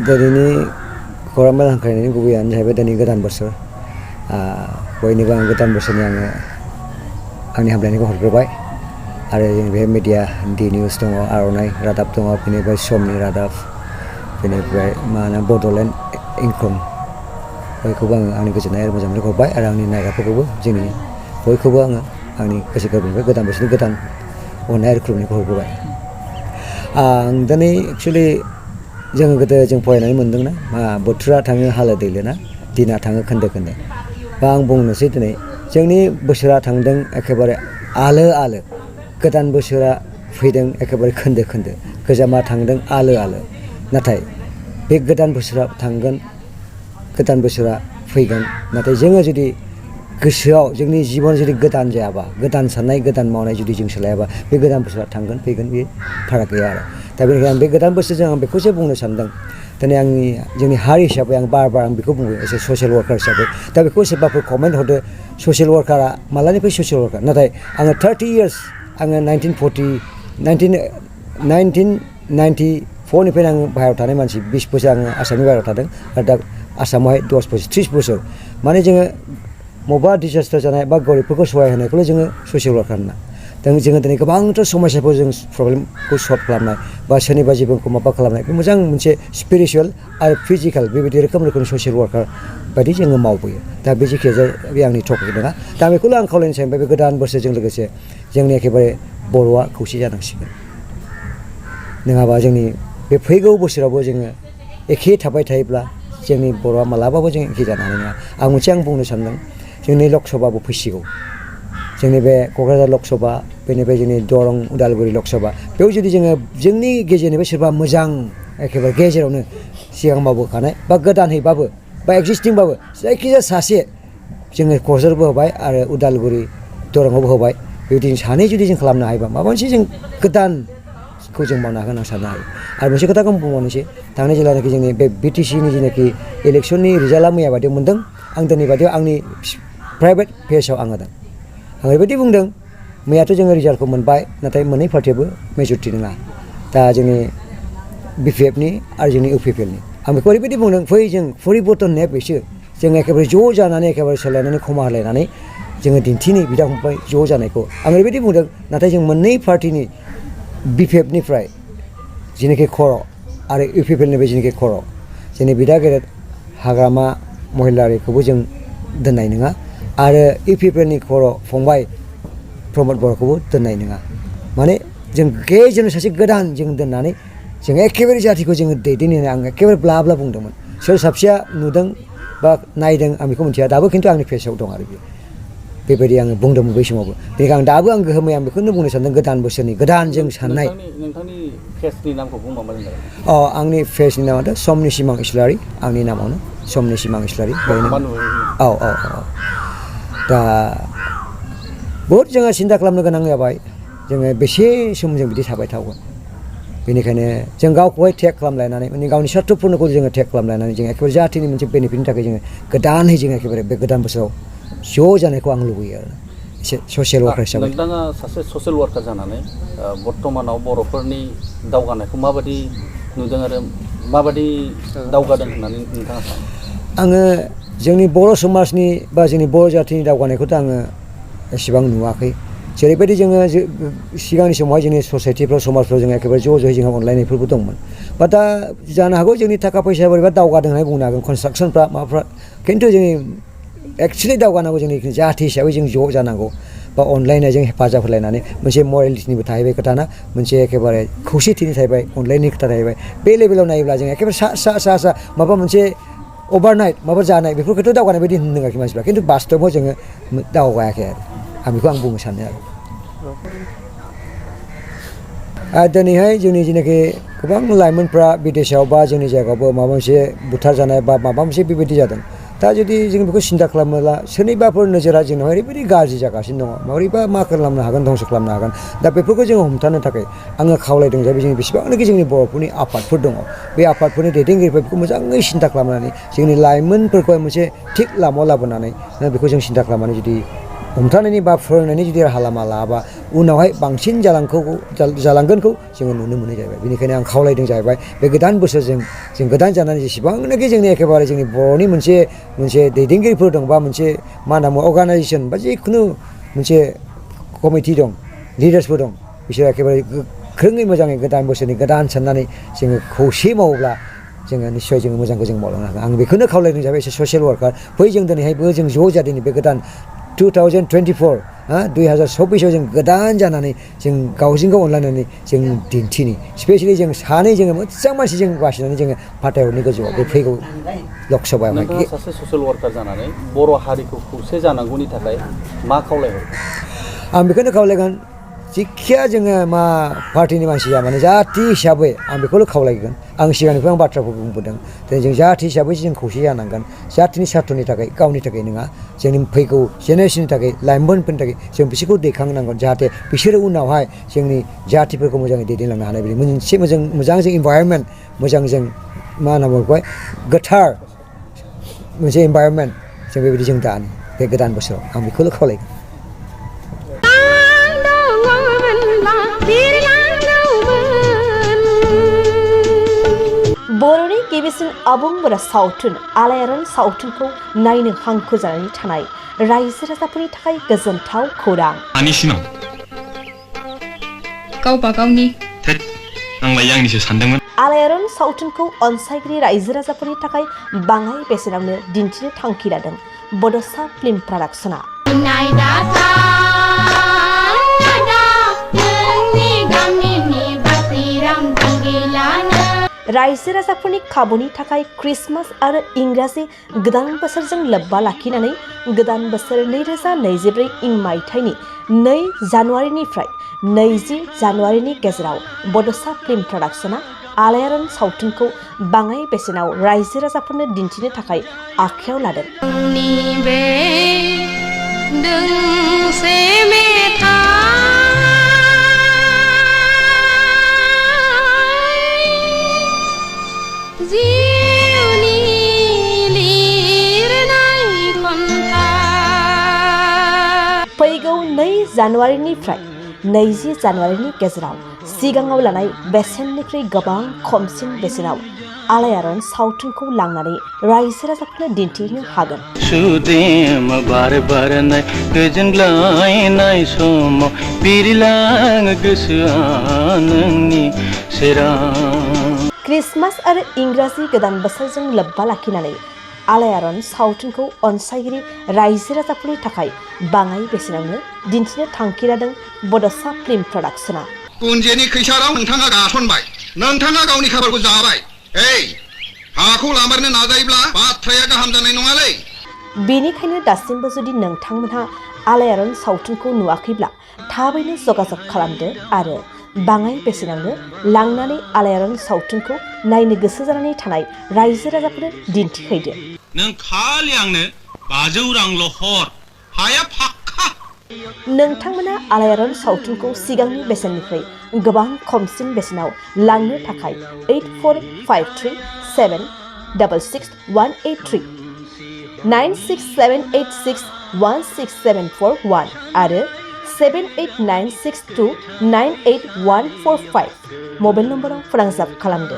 दिनैनि खौरां मेल हांख्रायनायनि गुबैयानो जाहैबाय दिनै गोदान बोसोर बयनिबो आं गोदान बोसोरनि आंनि हामलायनायखौ हरग्रोबाय आरो जोंनि बे मिडिया डि निउस दङ आर'नाइ रादाब दङ बेनिफ्राय समनि रादाब बेनिफ्राय मा होनो बड'लेण्ड इंखं बयखौबो आङो आंनि गोजोननाय आरो मोजां मोननायखौ हरबाय आरो आंनि नायग्राफोरखौबो जोंनि बयखौबो आङो आंनि गोसो गोरबोनिफ्राय गोदान बोसोरनि गोदान अननाय आरो खुलुमनायखौ हरग्रोबाय आं दिनै एक्सुवेलि जोङो गोदो जों फरायनानै मोनदोंना बोथोरा थाङो हालो दैलोना दिना थाङो खोन्दो खोन्दो बा आं बुंनोसै दिनै जोंनि बोसोरा थांदों एखेबारे आलो आलो गोदान बोसोरा फैदों एखेबारे खोन्दो खोन्दो गोजामा थांदों आलो आलो नाथाय बे गोदान बोसोरा थांगोन गोदान बोसोरा फैगोन नाथाय जोङो जुदि गोसोआव जोंनि जिबन जुदि गोदान जायाबा गोदान साननाय गोदान मावनाय जुदि जों सोलायाबा बे गोदान बोसोरा थांगोन फैगोन बे फाराग गैया आरो दा बेनिखायनो आं बे गोदान बोसोरजों आं बेखौसो बुंनो सानदों दिनै जोंनि हारि हिसाबै आं बार आं बेखौ बुङो एसे ससियेल वार्कार हिसाबै दा बेखौ सोरबाफोर कमेन्ट हरदो ससियेल वार्कारा मालानिफ्राय ससियेल वार्कार नाथाय आङो 30 इयार्स आङो 1994निफ्रायनो आङो बाहेरायाव थानाय मानसि 20 बोसोर आङो आसामनि बाहेरायाव थादों आरो दा आसामावहाय 10 बोसोर 30 बोसोर माने जोङो मबा डिजास्टार जानाय बा गरिबफोरखौ सहाय होनायखौल' जोङो ससियेल वार्कार होनना जोङो दिनै गोबांथार समस्याफोर जों प्रब्लेमखौ सल्भ खालामनाय बा सोरनिबा जिबनखौ माबा खालामनाय बे मोजां मोनसे स्पिरिचुवेल आरो फिजिकेल बेबायदि रोखोमनि ससियेल वार्कार बायदि जोङो मावबोयो दा बे जेखिया बे आंनि टपिक नङा दा बेखौल' आं खावलायनो सानबाय बे गोदान बोसोरजों लोगोसे जोंनि एखेबारे बर'आ खौसे जानांसिगोन नङाबा जोंनि बे फैगौ बोसोरावबो जोङो एखे थाबाय थायोब्ला जोंनि बर'आ मालाबाबो जों एखे जानो हानाय नङा आं मोनसे बुंनो सानदों जोंनि लकसभाबो फैसिगौ जोंनि बे क'क्राझार लकसभा बेनिफ्राय जोंनि दरं उदालगुरि लकसभा बेयाव जुदि जोङो जोंनि गेजेरनिफ्राय सोरबा मोजां एखेबारे गेजेरावनो सिगां मावबोखानाय बा गोदानैबाबो बा एक्जिस्टिंबाबो जायखिजाया सासे जोङो क'क्राझारबो होबाय आरो उदालगुरि दरंआवबो होबाय बेबायदि सानै जुदि जों खालामनो हायोबा माबा मोनसे जों गोदानखौ जों मावनो हागोन आं साननो हायो आरो मोनसे खोथाखौ आं बुंबावनोसै थांनाय जेब्लानाखि जोंनि बे बिटिसिनि जेनाखि इलेक्सननि रिजाल्टआ मैया बायदियाव मोन्दों आं दिनै बायदियाव आंनि प्राइभेट पेजाव आं होदों आं ओरैबायदि बुंदों मैयाथ' जोङो रिजाल्टखौ मोनबाय नाथाय मोननै पार्टियाबो मेजरिटि नङा दा जोंनि बिपिएफनि आरो जोंनि इउपिपिएलनि आं बेखौ ओरैबायदि बुंदों फै जों परिबर्तन होननाया बेसो जों एखेबारे ज' जानानै एखेबारे सोलायनानै खमा होलायनानै जोङो दिन्थिनि बिदा फंबाय ज' जानायखौ आं ओरैबायदि बुंदों नाथाय जों मोननै पार्टिनि बिपिएफनिफ्राय जेनाखि खर' आरो इउपिपिएलनिफ्राय जेनाखि खर' जोंनि बिदा गेदेर हाग्रामा महिलारिखौबो जों दोननाय नङा आरो इउपिपिएलनि खर' फंबाय प्रमद बर'खौबो दोननाय नङा माने जों गेजेराव सासे गोदान जों दोननानै जों एखेबारे जाथिखौ जोङो दैदेननो आं एखेबारे ब्ला ब्ला बुंदोंमोन सोर साबसेया नुदों बा नायदों आं बेखौ मिथिया दाबो खिन्थु आंनि पेजाव दं आरो बेबायदि आङो बुंदोंमोन बै समावबो बेनिखायनो आं दाबो आं गोहोमै आं बेखौनो बुंनो सानदों गोदान बोसोरनि गोदान जों साननाय नोंथांनि पेजनि नामखौ बुंबा मोजां जागोन आंनि पेजनि नामाथ' समनि सिमां इस्लारि आंनि नामावनो समनि सिमां इस्लारि औ दा बहुद जोङो सिन्था खालामनो गोनां जाबाय जोङो बेसे सम जों बिदि थाबाय थागोन बेनिखायनो जों गावखौहाय टेग खालामलायनानै माने गावनि सार्थ'फोरखौ जोङो टेग खालामलायनानै जों एखेबारे जाथिनि मोनसे बेनिफिटनि थाखाय जोङो गोदानै जों एखेबारे बे गोदान बोसोराव ज' जानायखौ आं लुबैयो आरो एसे ससियेल वार्कार हिसाबै नोंथाङा सासे ससियेल वार्कार जानानै बर्तमानाव बर'फोरनि दावगानायखौ माबायदि नुदों आरो माबायदि दावगादों होननानै नोंथाङा सानो आङो जोंनि बर' समाजनि बा जोंनि बर' जाथिनि दावगानायखौथ' आङो एसेबां नुवाखै जेरैबायदि जोङो सिगांनि समावहाय जोंनि ससाइटिफ्राव समाजफ्राव जोङो एखेबारे ज' ज'यै जोंहा अनलायनायफोरबो दंमोन बा दा जानो हागौ जोंनि थाखा फैसा बोरैबा दावगादों होननानै बुंनो हागोन कनस्ट्राक्सनफ्रा माबाफ्रा खिन्थु जोंनि एक्सुवेलि दावगानांगौ जोंनि जाथि हिसाबै जों ज' जानांगौ बा अनलायनायजों हेफाजाब होलायनानै मोनसे मरेलिटिनिबो थाहैबाय खोथाना मोनसे एखेबारे खौसेथिनि थाहैबाय अनलायनायनि खोथा थाहैबाय बे लेभेलाव नायोब्ला जों एखेबारे सा माबा मोनसे अभारनाइट माबा जानाय बेफोरखौथ' दावगानाय बायदि होनदों आरोखि मानसिफ्रा खिन्थु बास्तबाव जोङो दावगायाखै आरो आं बेखौ आं बुंनो सानो आरो दिनैहाय जोंनि जेनाखि गोबां लाइमोनफ्रा बिदेशआव बा जोंनि जायगायावबो माबा मोनसे बुथारजानाय बा माबा मोनसे बेबायदि जादों दा जुदि जों बेखौ सिन्था खालामोब्ला सोरनिबाफोर नोजोरा जोंनावहाय ओरैबायदि गाज्रि जागासिनो दङ माबोरैबा मा खालामनो हागोन धंस खालामनो हागोन दा बेफोरखौ जोङो हमथानो थाखाय आङो खावलायदों जाबाय जोंनि बेसेबांनाखि जोंनि बर'फोरनि आफादफोर दङ बे आफादफोरनि दैदेनगिरिफोर बेखौ मोजाङै सिन्था खालामनानै जोंनि लाइमोनफोरखौ मोनसे थिग लामायाव लाबोनानै बेखौ जों सिन्था खालामनानै जुदि हमथानायनि बा फोरोंनायनि जुदि राहा लामा लायाबा उनावहाय बांसिन जालांगोनखौ जोङो नुनो मोनो जाहैबाय बेनिखायनो आं खावलायदों जाहैबाय बे गोदान बोसोरजों जों गोदान जानानै जेसेबांनाखि जोंनि एखेबारे जोंनि बर'नि मोनसे दैदेनगिरिफोर दं बा मोनसे मा होनना बुङो अर्गानाइजेसन बा जिखुनु मोनसे कमिटि दं लिडार्सफोर दं बिसोर एखेबारे गोख्रोङै मोजाङै गोदान बोसोरनि गोदान साननानै जोङो खौसे मावोब्ला जोङो निस्सय जोङो मोजांखौ जों मावलांनो हागोन आं बेखौनो खावलायदों जाबाय एसे ससियेल वार्कार फै जों दिनैहायबो जों ज' जादों बे गोदान 2024 2024 जों गोदान जानानै जों गावजों गाव अनलायनानै जों दिन्थिनि स्पेसियेलि जों सानै जोङो मोजां मानसि जों बासिनानै जोङो फाथायहरनि गोजौआव बे फैगौ लक सभायाव नोंथाङा सासे ससियेल वार्कार जानानै बर' हारिखौ खौसे जानांगौनि थाखाय मा खावलायहरो आं बेखौनो खावलायगोन जिखिया जोङो मा पार्टिनि मानसिया माने जाथि हिसाबै आं बेखौल' खावलायगोन आं सिगांनिफ्राय आं बाथ्राखौ बुंबोदों दिनै जों जाथि हिसाबै जों खौसे जानांगोन जाथिनि सार्थनि थाखाय गावनि थाखाय नङा जोंनि फैगौ जेनेरेसननि थाखाय लाइमोनफोरनि थाखाय जों बिसोरखौ दैखांनांगोन जाहाथे बिसोरो उनावहाय जोंनि जातिफोरखौ मोजाङै दैदेनलांनो हानाय बायदि मोनसे मोजां जों इनभाइरनमेन्ट मोजां जों मा होनना बुङो बेखौहाय गोथार मोनसे इनभाइरनमेन्ट जों बेबायदि जों दानो बे गोदान बोसोराव आं बेखौल' खावलायगोन बर'नि गिबिसिन आबुं बर' सावथुन आलायारन सावथुनखौ नायनो हांखुर जानानै थानाय रायजो राजाफोरनि थाखाय गोजोनथाव खौरां आनिसिनाव गावबा गावनि आंलाय आंनिसो सानदोंमोन आलायारन सावथुनखौ अनसायगिरि रायजो राजाफोरनि थाखाय बाङाय बेसेनावनो दिन्थिनो थांखि लादों बड'सा फिल्म प्रडाक्शना रायजो राजाफोरनि खाबुनि थाखाय क्रिसमास आरो इंराजि गोदान बोसोरजों लोब्बा लाखिनानै गोदान बोसोर 2024 इं मायथाइनि 2 जानुवारिनिफ्राय 20 जानुवारिनि गेजेराव बड'सा फिल्म प्रडाक्शना आलायारन सावथुनखौ बाङाय बेसेनाव रायजो राजाफोरनो दिन्थिनो थाखाय आखायाव लादों फैगौ 2 जानुवारिनिफ्राय 20 जानुवारिनि गेजेराव सिगाङाव लानाय बेसेननिख्रुइ गोबां खमसिन बेसेनाव आलायारन सावथुनखौ लांनानै रायजो राजाफोरनो दिन्थिनो हागोन सुदेम बार बारनाय गोजोनग्लायनाय समाव बिरलाङो गोसोआ नोंनि सेराव क्रिसमास आरो इंराजि गोदान बोसोरजों लोब्बा लाखिनानै आलायारन सावथुनखौ अनसायगिरि रायजो राजाफोरनि थाखाय बाङाय बेसेनावनो दिन्थिनो थांखि लादों बड'सा फिल्म प्रडाक्शना कुन्जेनि खैसाराव नोंथाङा गासनबाय नोंथाङा गावनि खाफालखौ जाबाय हाखौ लामारनो नाजायोब्ला बाथ्राया गाहाम जानाय नङालै बेनिखायनो दासिमबो जुदि नोंथांमोनहा आलायारन सावथुनखौ नुवाखैब्ला थाबैनो जगाजग खालामदो आरो बाङाय बेसेनावनो लांनानै आलायारन सावथुनखौ नायनो गोसो जानानै थानाय रायजो राजाफोरनो दिन्थिहैदो नों खालि आंनो 500 रांल' हर हाया फाक्का नोंथांमोना आलायारन सावथुनखौ सिगांनि बेसेननिफ्राय गोबां खमसिन बेसेनाव लांनो थाखाय 84537666183 9678616741 आरो 7896298145 मबाइल नम्बराव फोनांजाब खालामदो